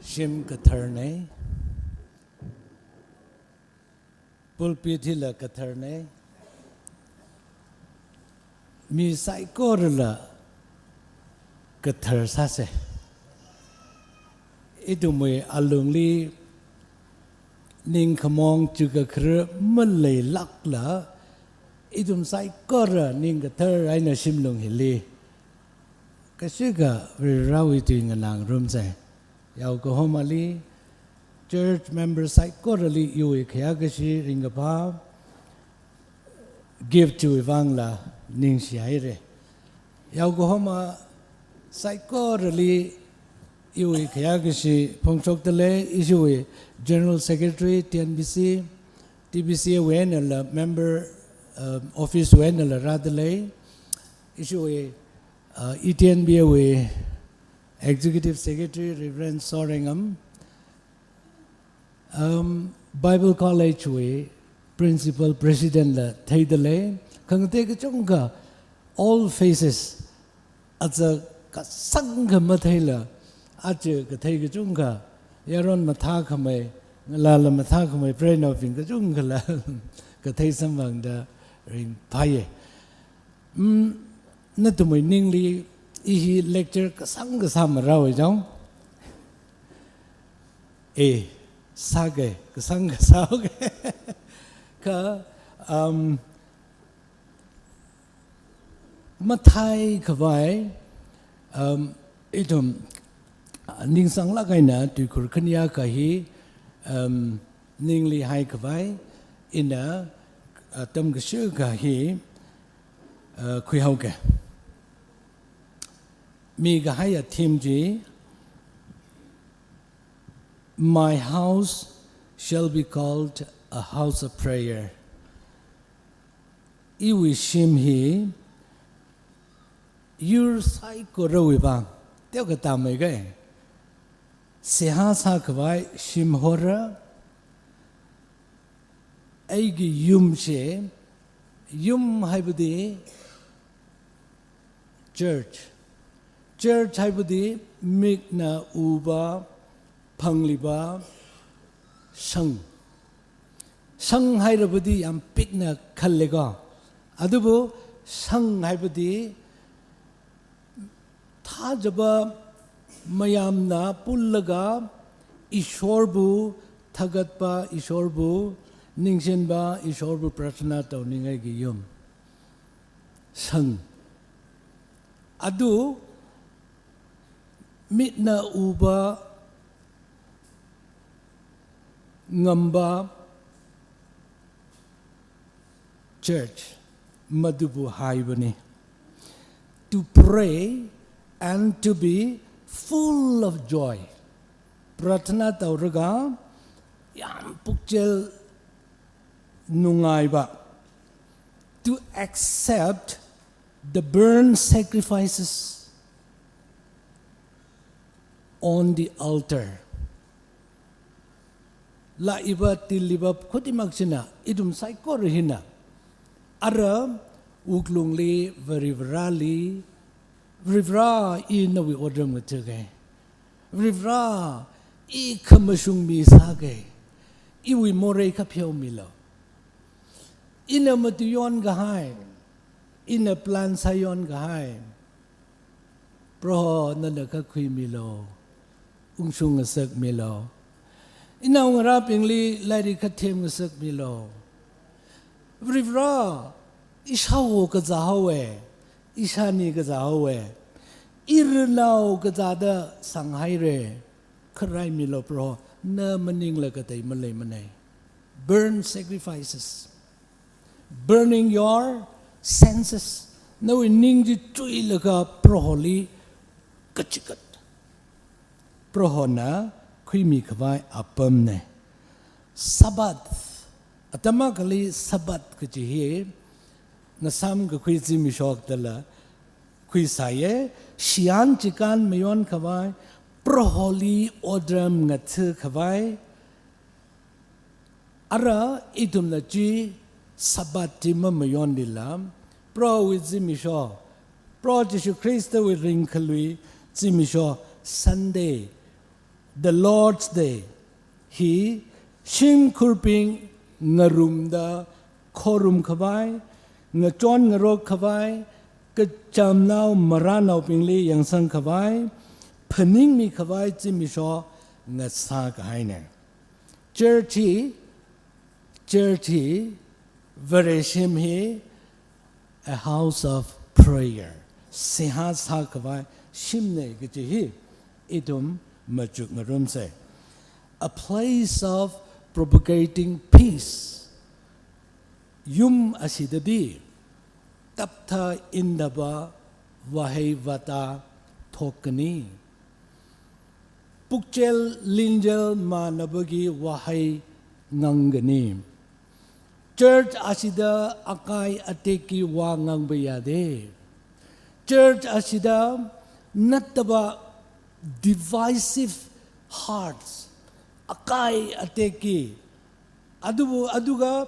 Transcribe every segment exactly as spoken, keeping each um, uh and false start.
Shim katharnei. Pulpit hila katharnei. Mi saikorala kathar sāsei. Ithumwui alungli ningkhamong chukakharā maleilākla, ithum saikora ning kathar eina shimlung hili kashika Varivarāwui tui nganāngarumsei. Yaokahomali, church member saikorali iwui khayākashi ringkaphā gift chiwui vangla ningshihairei. Yaokahoma saikorali iwui khayākashi phongshokdalei, ishiwui General Secretary, T N B C, T B C wui einala member, uh, office wui einala rādalei, ishiwui, uh, E T N B wui Executive Secretary, Reverend Sorengam, um, Bible College wui Principal President la theidalei, khangatei kachungkha, all faces, aja kasangkha matheila, aja kathei kachungkha, yaron mathākhamei, ngalāla mathākhamei, preinaobing kachungkhala kathei samphangda ringphāye. Mm, nathumwui ningli, i hi lecture kasang kasā marāwei chang. Eh, sākei, kasang kasā kei. Kha, um, matheikhavai, um, ithum, ah, ningsanglāk eina tuikhur khaniya kahi, um, ningli haikhavai, ina, ah, tamkashika hi, uh, khuihaokei. Mikahaiya theme chi, "My house shall be called a house of prayer." Iwui shim hi yur saikorawui vang teokha tāmeikei. Seihā sākhavai shim hora, aiki yum she, yum haibadi church. Church haibadi mikna uva, phangliva shang. Shang hairabadi yam pikna khalleko. Adubu shang haibadi thāzapa mayamna pullaga Ishorbu thagatpa, Ishorbu ningshinpa, Ishorbu prarthana tauningaiki yum. Shang. Adu mitna uva ngamba church, madubu haibani. To pray and to be full of joy. Prarthana tauraga yam pukchel nungaiva. To accept the burnt sacrifices on the altar. Laa iva, tiliva, khutimak china, ithum saikora hina, ara wuklungli Varivarāli, "Varivarā, i nawui otram ngathakei. Varivarā, i khamashung mi sākei. Iwui morei kapheomilo. Ina matuiyonkahai, ina plan sāyonkahai, Proho nana kakhuimilo, ungshung ngasakmilo. Inaongarābingli lairik kathem ngasakmilo. Varivarā, ishāwo kazāhaowe, ishāni kazāhaowe. Irinao kazāda sanghaire. Kharaimilo Proho, na maningla katei maleimanei." Burnt sacrifices. Burning your senses. Nawui ning chi chuilaga Proholi kachigat. Prohona khuimikhavai apamnei. Sabbath. Atam akhali Sabbath kaji hi ngasam kakhui zimiksho dala khuisāye, shiyan chikan mayonkhavai, Proholi otram ngathakhavai. Ara ithumna chi Sabbath chi mamayonlila, Prohowui zimiksho, Proho Jishu Khristawui ringkhalui zimiksho, Sunday, The Lord's Day hi shimkhurbing ngarumda khorum khavai, ngachon ngarok khavai, kachamnao maranaobingli yangsang khavai, phaningmi khavai zimiksho ngasā kahaina. Church hi, church hi, Vareshim hi, a house of prayer. Seihā sākhavai shimna kaji hi ithum machuk ngarumsa. A place of propagating peace. Yum ashidadi, taptha indaba vahei vata thokani. Pukchel linjel manabagi vahei ngangani. Church ashida akai atekki vā ngangba yade. Church ashida nattaba divisive hearts, akai atekki, adubu, aduga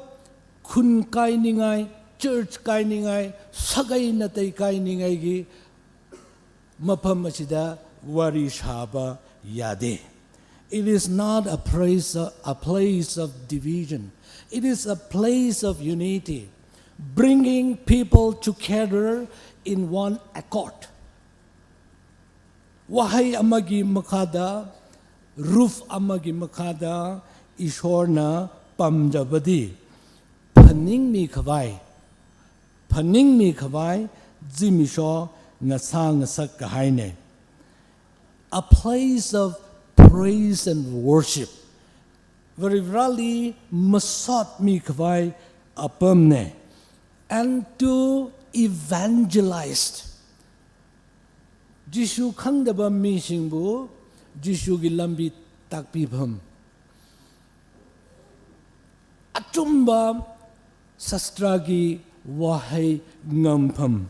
khun kainingai, church kainingai, sagai natai kainingaigi mapham ashida vāri shāba yade. It is not a place, a place of division. It is a place of unity, bringing people together in one accord. Vahei amagi makhada, roof amagi makhada, Ishorna pamjabadi, phaningmi khavai, phaningmi khavai zimiksho ngasā ngasak kahaina. A place of praise and worship. Varivarali masotmi khavai apamna. And to evangelize. Jishu khangdaba mishingbu Jishugi lambi takpipham. Achumba sastragi vahei ngampham.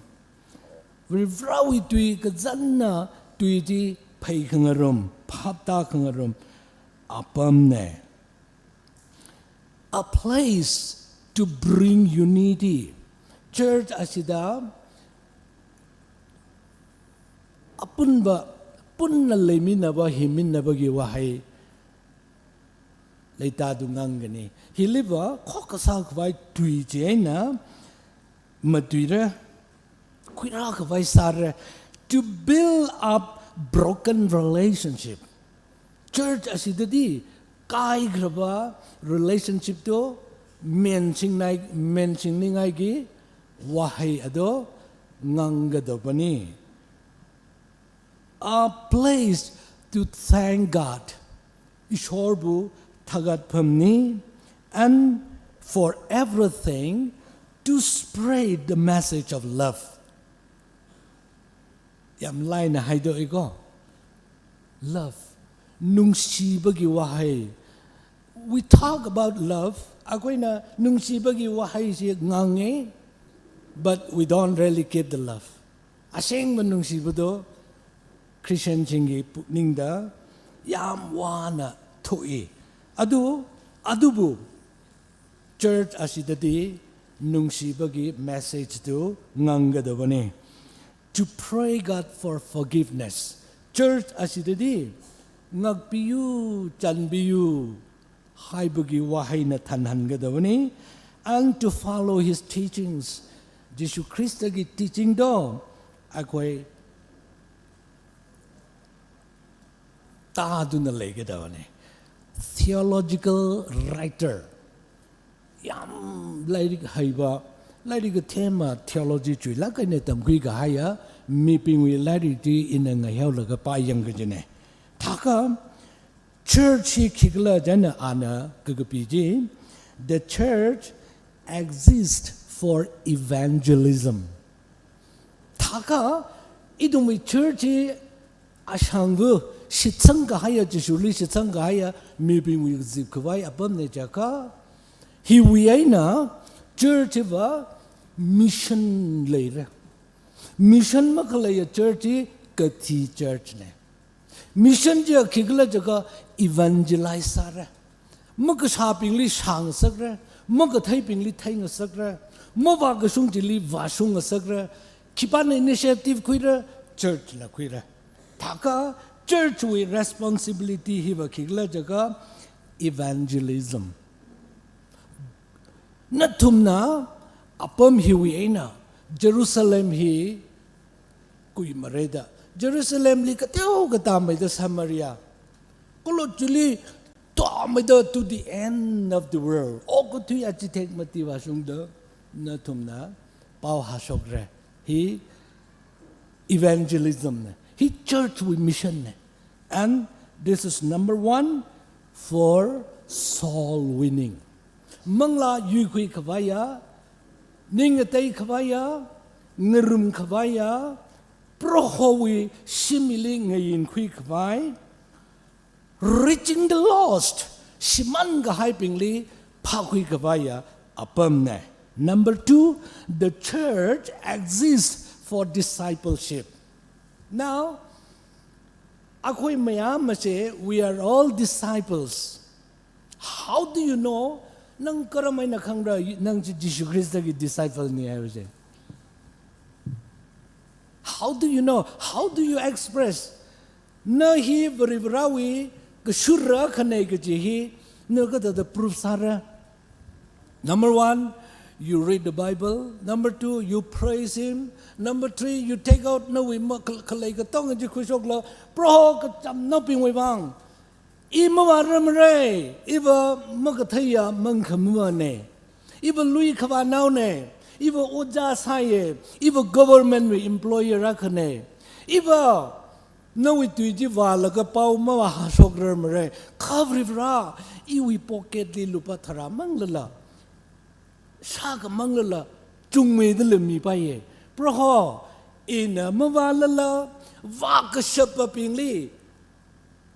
Varivarawui tui kazanna tui chi phaikhangarum, phaptakhangarum apamna. A place to bring unity. Church ashida apunba, punna leiminaba, himinabagi vahei leitadu ngangani. Hiliva khokkha sākhavai tui chieina matuira, khuirā khavai sāra, to build up broken relationship. Church ashidadi kaikharaba relationship to mensingnai, mensingningaigi vahei ado ngangkadabani. A place to thank God. Ishorbu thagatphamni, and for everything to spread the message of love. Yamlaina haido iko. Love. Nungsibagi vahei. We talk about love. Akoina nungsibagi vahei si ngange, but we don't really give the love. Asengba nungsibado Christian singgi pukningda yamvāna thoi. Adu, adubu church ashidadi nungsibagi message tu ngangkadabani. To pray God for forgiveness. Church ashidadi ngakpiyu, chanpiyu, haibagi vaheina thanhankadabani, and to follow his teachings. Jishu Khristagi teaching do, akoi taduna leikadabani. Theological writer. Yam lairik haiba, lairik kathema theology chuilāk eina tamkhui kahaiya, mibingwui lairik chi ina ngaihaolaga pāyang kajina. Thākha, church hi khikhala jana ana kakapi chi, the church exists for evangelism. Thākha, ithumwui church hi ashangva shitsang kahaiya, Jishuli shitsang kahaiya, mibingwui zipkhavai apamna jiakha, hiwui eina church hiva mission leira. Mission makhaleiya church hi kathi church na. Mission chiya khikhala jiakha evangelize sāra. Makashābingli shāngasakra, makatheibingli theingasakra, mavākashung chili vāshungngasakra, khipāna initiative khuira, church na khuira. Thākha Church wui responsibility hiva khikhala jiakha evangelism. Nathumna apam hiwui eina Jerusalem hi kuimarei da. Jerusalem li kateo katāmeida Samaria, kala chili tāmeida to the end of the world. Okathui achithek mati vāshungda nathumna pao hāshokra. Hi evangelism na. Hi church wui mission na. And this is number one for soul winning. Manglā yuikhui khavaiya, ning ngatei khavaiya, ngarum khavaiya, Prohowui shimli ngayinkhui khavai, reaching the lost, shimān kahaibingli phākhui khavaiya apam na. Number two, the church exists for discipleship. Now, akhoi mayamase, we are all disciples. How do you know? Nang karam eina khangra nang chi Jishu Khristagi disciple na haibase? How do you know? How do you express? Na hi Varivarāwui kashura khana kaji hi na kathāda proof sāra? Number one, you read the Bible. Number two, you praise Him. Number three, you take out nawui ma-, kha-, khalei katonga chi khuishokla, Proho kachamnaobingwui vang I mavāra marei, iva makatheiya mangkhamavāna. Iva lui khavānaona. Iva ojā sāya. Iva government wui employee akhana. Iva nawui tui chi vālaga pao mavāhāshokra marei. Kha Varivarā, iwui pocket li lupā tharā manglala, shākha manglala, chungmeida lei mipaiya. Proho, ina mavālala, vākashapabingli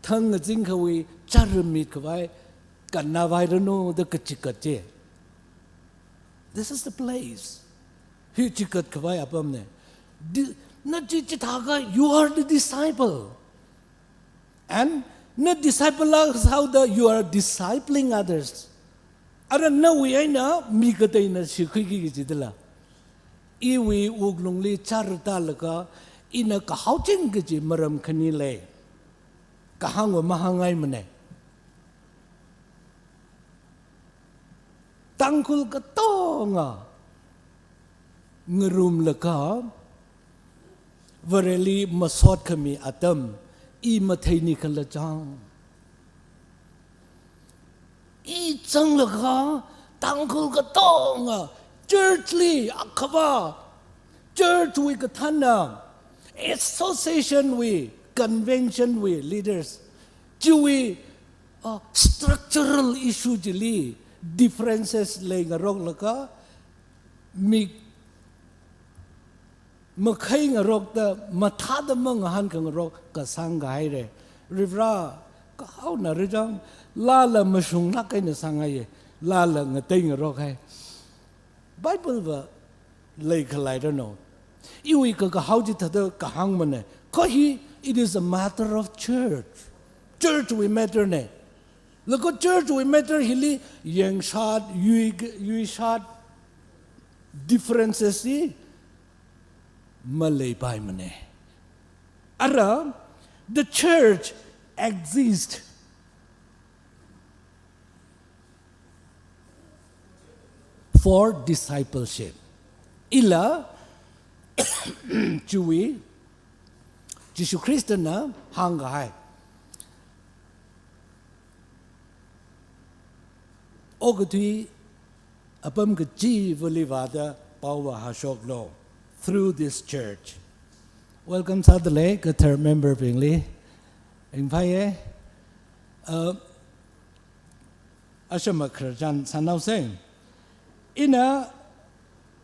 thang ngazingkhawui chāram mikhavai kannā vairanu da kachikat chi. This is the place. Hi chikat khavai apamna. Di-, na chi chithākha, you are the disciple. And na disciple la sāhaoda, you are discipling others. Ara nawui eina mi kateina shikhuiki kaji dala. Iwui wuklungli chāra tālaga, ina kahaoching kaji maram khani lei. Kahāngva mahāngngaimana. Tangkhul katonga ngarumlaga, Vareli masot khami atam, i matheini khala chang. I zanglaga, Tangkhul katonga, church li akhava, church wui kathāna, association wui, convention wui leaders, chiwui, uh, structural issue chili differences leingaroklaga, mik makheingarokta, mathāda mangahānkhangarok kasāng kahaira. Varivarā, kahaona rijang, laala mashunglāk eina sāngaiya, laala ngateingarokhai. Bible va leikhalei rano. Iwui kakahao chithāda kahāngmana. Kha hi, it is a matter of church. Church wui matter na. Laga church wui matter hili yangshat, yui, yuishat, differences hi maleipaimana. Ara, the church exists for discipleship. Ila, chiwui, Jishu Khristana hāngkahai. Okathui apam kachivali vāda pao vāhāshoklu through this church. Welcome sādalei, kathar member bingli. Ringphāya, uh, ashama khararchan sānaosa. Ina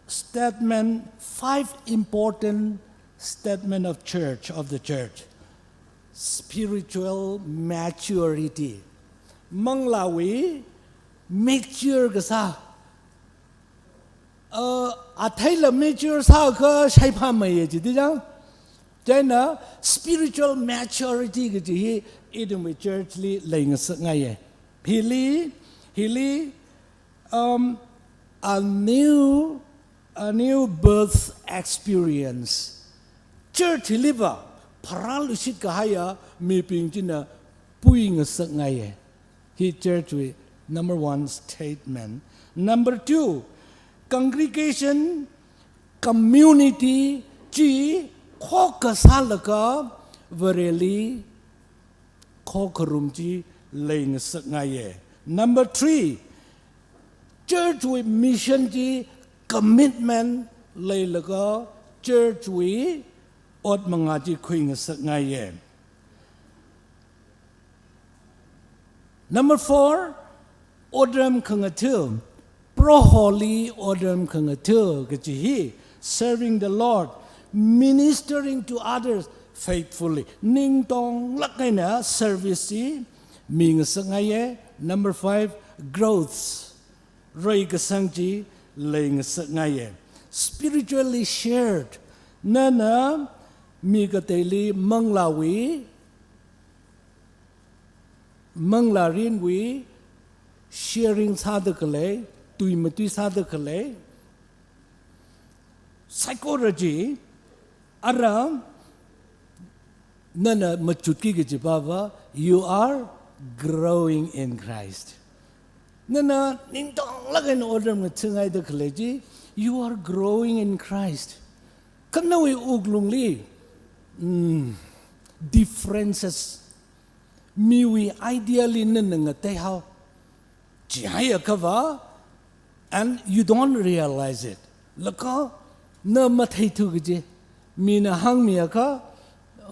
statement, five important statement of church, of the church. Spiritual maturity. Manglāwui mature kasā. Uh, atheila mature sākha shaiphāmeiya jida chang. Chieina spiritual maturity kaji hi ithumwui church li leingasakngaiya. Hili, hili, um, a new, a new birth experience. Church hiliva, pharāluishit kahaiya mibing china puingasakngaiya. Hi church wui number one statement. Number two, congregation, community chi khokkha sālaga Vareli khokharum chi leingasakngaiya. Number three, church wui mission chi commitment leilaga church wui ot manga chi khuingasakngaiya. Number four, otram khangatha, Proholi otram khangatha kaji hi, serving the Lord, ministering to others faithfully. Ningtonglāk eina service chi mingasakngaiya. Number five, growth, reikasang chi leingasakngaiya. Spiritually shared, nana mi kateili manglāwui, manglārinwui sharing sāda khalei, tui matui sāda khalei, saikora chi, ara nana machutki kajiva, you are growing in Christ. Nana ningtonglāk eina otram ngathangaida khalei chi, you are growing in Christ. Kha nawui wuklungli, mm, differences, miwui idea li nana ngateihao. Chihaiakhava, and you don't realize it. Laga na matheithu kaji. Mina hāngmiakha,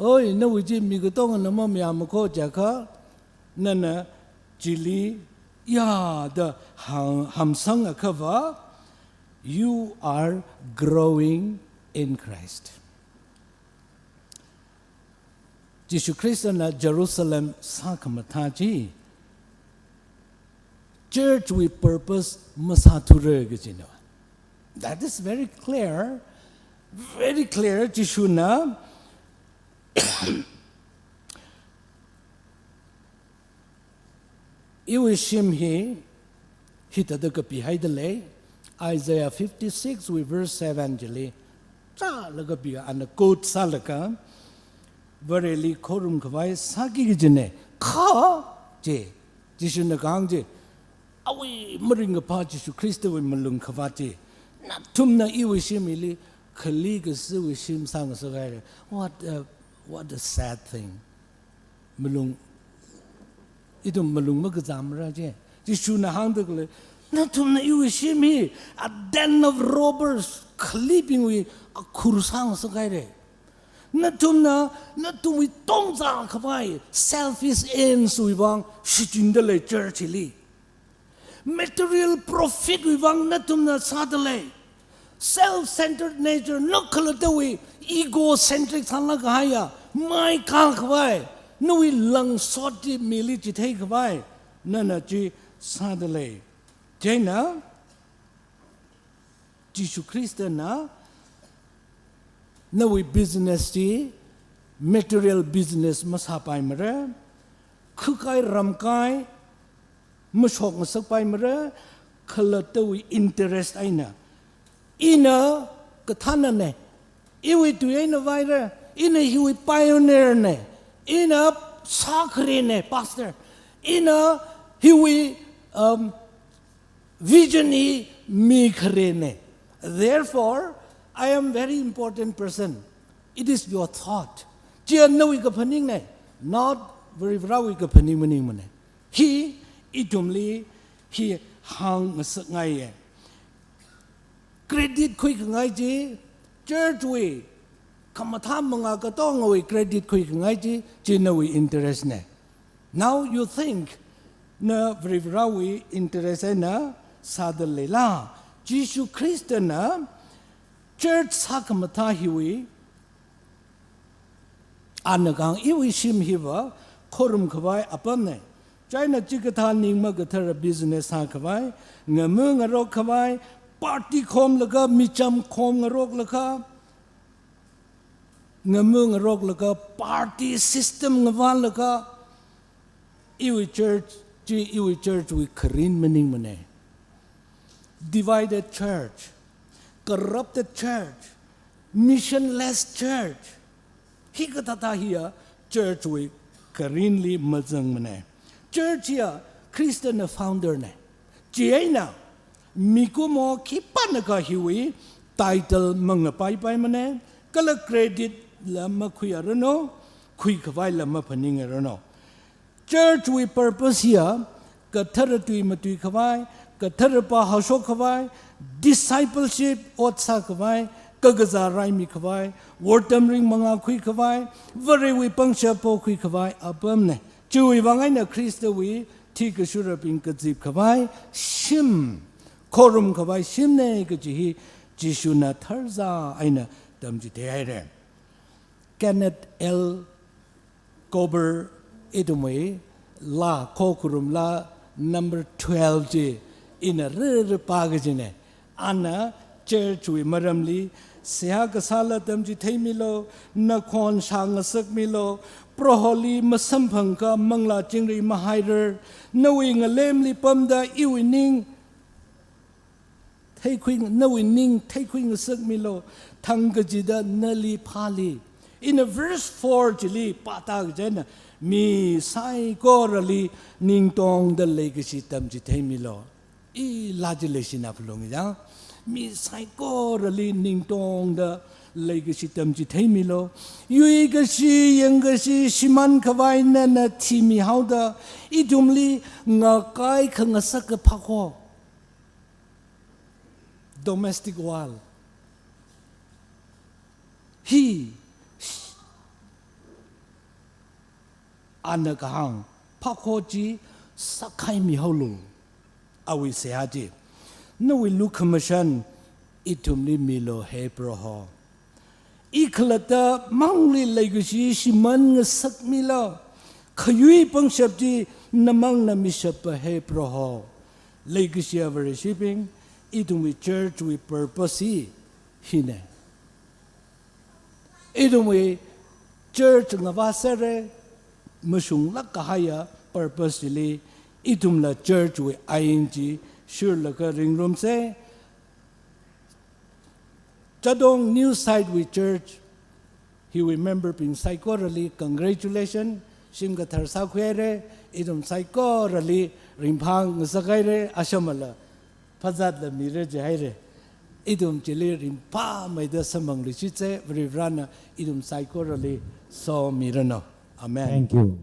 "Oi, nawui chi mi katongana mamayāmakho," jiakha, nana chili ya da hāng, hamsangakhava, you are growing in Christ. Jishu Khristana Jerusalem sākhamathā chi, church wui purpose masāthura kajina. That is very clear, very clear. Jishuna iwui shim hi, hithāda kapihaida lei, Isaiah fifty-six wui verse seven chili, chālaga pi ana quote sālaga, Vareli khorumkhavai sāki kajina, kha chi, Jishuna kahāng chi, awui maringkaphā Jishu Khristawui malungkhavāt chi, nathumna iwui shim hili, khali kasāwui shim sāngasakhaira. What a, what a sad thing. Malung, ithum malung makazāmara chi. Jishuna hāngda khalei, nathumna iwui shim hi a den of robbers, khalibingwui akhur sāngasakhaira. Nathumna, nathumwui tongzākhavai, selfish ends wui vang shichinda lei church hili. Material profit wui vang nathumna sāda lei. Self-centered nature, na khalattawui egocentric sālāk kahaiya, maikakhavai, nawui langsot chi mili chitheikhavai, nana chi sāda lei. Chieina, Jishu Khristana nawui business chi material business masāpaimara, khakai ramkai mashokngasakpaimara, khalattawui interest eina. Ina kathānana, iwui tui eina vaira, ina hiwui pioneer na, ina sākharena, pastor, ina hiwui, um, vision hi mikharena. Therefore, I am very important person. It is your thought. Chi nawui kaphaningna, not Varivarawui kaphaning maningmana. Hi ithumli hi hāngngasakngaiya. Credit khuikhangai chi, church wui, khamathā manga katongawui credit khuikhangai chi, chi nawui interest na. Now you think, na Varivarawui interest eina sāda leila? Jishu Khristana church sākhamathā hiwui, ana kahāng iwui shim hiva khorumkhavai apamna. Chieina chikathā ning makathara business sākhavai, ngamu ngarokkhavai, party khomlaga, micham khom ngaroklaga, ngamu ngaroklaga, party system ngavālaga, iwui church chi iwui church wui kharin maningmana. Divided church, corrupted church, missionless church. Hikathāthā hiya church wui karinli mazangmana. Church hiya Khristana founder na. Chieina mikumo khipānakha hiwui title mangapaipaimana, kala credit la makhuiaranu, khuikhavaila maphaningaranu. Church wui purpose hiya kathara tui matuikhavai, kathara pā hāshok khavai, discipleship ot sākhavai, kakazā raimikhavai, wortam ring mangākhuikhavai, Varewui pangshap pokhuikhavai apamna. Chiwui vang eina Khristawui thikashurabing kazipkhavai shim, khorumkhavai shimna kaji hi Jishuna tharzā eina tamchitheihaira. Kenneth L Copeland ithumwui laa Khokharum laa number twelve chi ina rere pākajina. Ana church wui maramli, seihā kasāla tamchitheimilu, nakhon shāngasakmilu, Proholi masamphangakha manglā chingri mahairar, nawui ngalemli pamda iwui ning theikhui, nawui ning theikhuingasakmilu, thangkachida nali phāli. Ina verse four chili pātākajina, mi saikorali ningtongda leikashi tamchitheimilu. I laa chi leishina phalunga. Mi saikorali ningtongda leikashi tamchitheimilu. Yuikashi, yangkashi, shimānkhavai nana thimihaoda, ithumli ngakai khangasaka phākho. Domestic war. Hi, ana kahāng, phākho chi sākhaimihaolu. Awui seihā chi. Nawui lukhamashan ithumli milu, he Proho. I khalatta mangli leikashi shimānngasakmilu. Khayui pangshap chi namangna mishappa, he Proho. Leikashiya Vareshibing, ithumwui church wui purpose hi, hina. Ithumwui church ngavāsera, mashunglāk kahaiya purpose chili, ithumla church wui ain chi shurlaga ringrumsa. Chadong New Site wui church hiwui member bing saikorali congratulation, shim kathar sākhuihaira, ithum saikorali ringphāngasakhaira, ashamala phazatla mira jihaira. Ithum chili ringphāmeida samphangluishitsa, Varivarana ithum saikorali somiranu. Amen. Thank you.